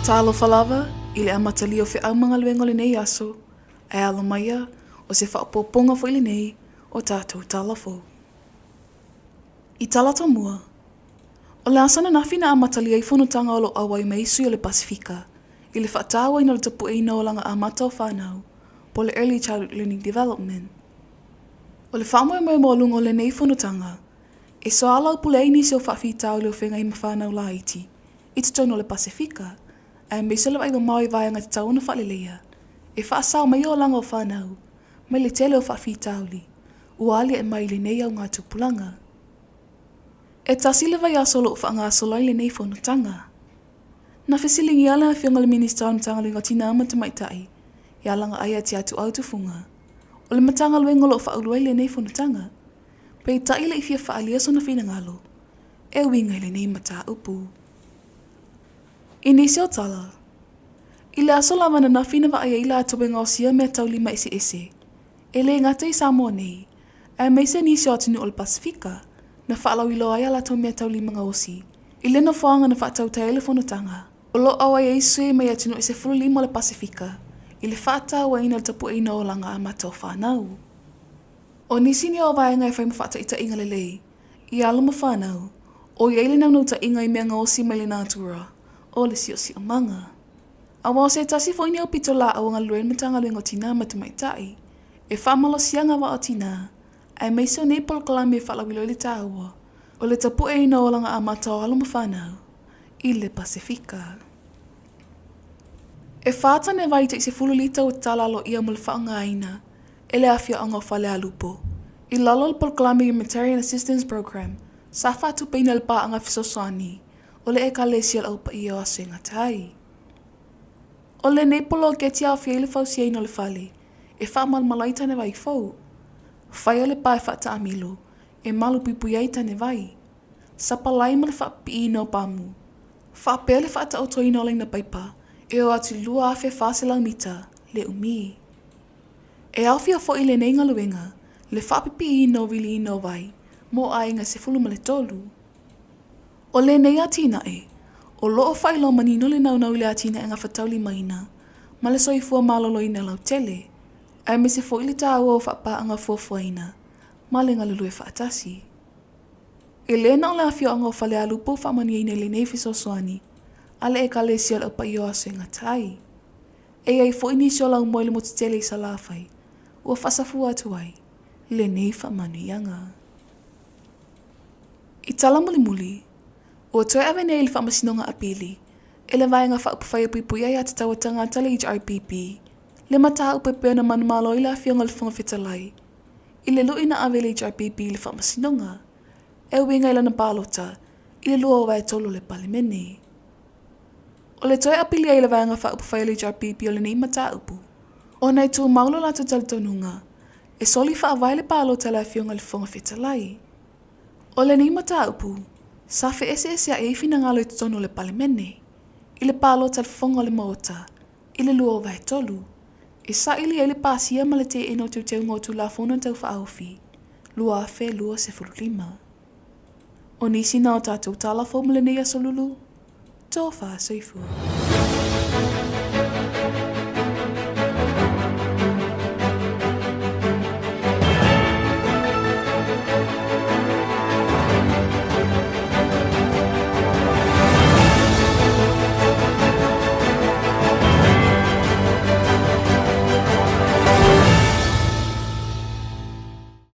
Talofa lava i le amatalia o feau ma galuega o lenei aso, ae alo maia o se faaopoopoga foi lenei o tatou tala fou. I tala tomua, o le aso ananafi na amatalia ai fonotaga o lo o auai mai ai sui o le Pasefika i le faatauaina o le tapueina o olaga amata o fanau, po o le Early Childhood Learning Development. O le faamoemoe maualuga o lenei fonotaga, e soalaupule ai nisi o faafitauli o feagai ma fanau laiti i totonu o le Pasefika, aemaise o le vaai mamao i vaega e tatau ona faaleleia e faasao mai olaga o fanau mai le tele o faafitauli ua aliae mai i lenei augatupulaga. E tasi le vaiaso o lo o faagasolo ai lenei fonotaga. Na fesiligia le Afioga i le Minisita o le Matagaluega o Tinā ma Tamaitai, ia Lagaaia Tiatuau Tufuga, o le Matagaluega o lo o faaulu ai lenei fonotaga, peitai e le i fia faaalia sona finagalo e uiga i lenei mataupu. I nisi o tala, i le aso lava ananafi na vaai ai latou e gaosia meataulima eseese, e le gata i Samoa nei, aemaise nisi o atunuu o le Pasefika, na faalauiloa ai a latou meataulima gaosi i le nofoaga na faatautai ai le fonotaga. O lo o auai ai sui mai atunuu e 15 o le Pasefika i le faatauaina o le tapueina o olaga amata o fanau. O nisi nei o vaega e fai ma faataitaiga lelei i alo ma fanau, ʻo i ai le naunautaiga i mea gaosi mai le natura o le siosiomaga. Aua o se tasi foi nei o pitolaau a galulue ai le Matagaluega o Tinā ma Tamaitai e faamalosia agavaa o tinā, aemaise o nei polokalame e faalauiloa ai le taua o le tapueina o olaga amata o alo ma fanau i le Pasefika. E whā tane wai tai 10 lita ua tatala aloaia mo le faaaogaina e le afioaga o Falealupo i lalo o le polokalame Humanitarian Assistance Programme sa faatupeina e le paaga fesoasoani o le Ekalesia o le Au Paia o Aso e Gata Ai. O lenei poloketi e aofia ai le fausiaina o le fale e faamalumalu ai tane vai fou, faia le pa e faataamilo e malupuipuia ai tane vai, sapalai ma le faapipiina o pamu, faapea le faataotoina o laina paipa e oo atu i le 2,400 mita le umi. E aofia foi i lenei galuega le faapipiina o viliina o vai mo aiga e 13. O lenei atinae, o lo o faailoa manino le naunau i le atinae gafataulimaina ma le soifua maloloina lautele, aemaise foi le taua o faapaaga fuafuaina ma le galulue faatasi. E le na o le afioaga o Falealupo o faamanuiaina i lenei fesoasoani a le Ekalesia o le Au Paia o Aso e Gata Ai. E i ai foi nisi o laumua i le motu tele i Salafai ua faasafua atu ai lenei faamanuiaga. I tala mulimuli, ua toe ave nei i le Faamasinoga Apili e le Vaega Faaupufai e Puipuia Aiatatau a Tagata le HRPP le mataupu e pei ona manumalo ai le Afioga i le Fofoga Fetalai i le lui na ave e le HRPP i le Faamasinoga e uiga i lana palota i le 2/3 o le Palemene. O le toe apili ai e le Vaega Faaupufai a le HRPP o lenei mataupu, ona e tumau lo latou talitonuga e soli faavae le palota a le Afioga i le Fofoga Fetalai. O lenei mataupu, sa feeseesea'i ai finagalo i totonu o le Palemene, i le palota a le Fofoga o le Maota i le 2/3, e saili ai le pasia ma le teena o teuteuga o Tulafono Tau Faaofi 2025. O nisi na o tatou tala fou mo lenei aso lulu, tofa soifua.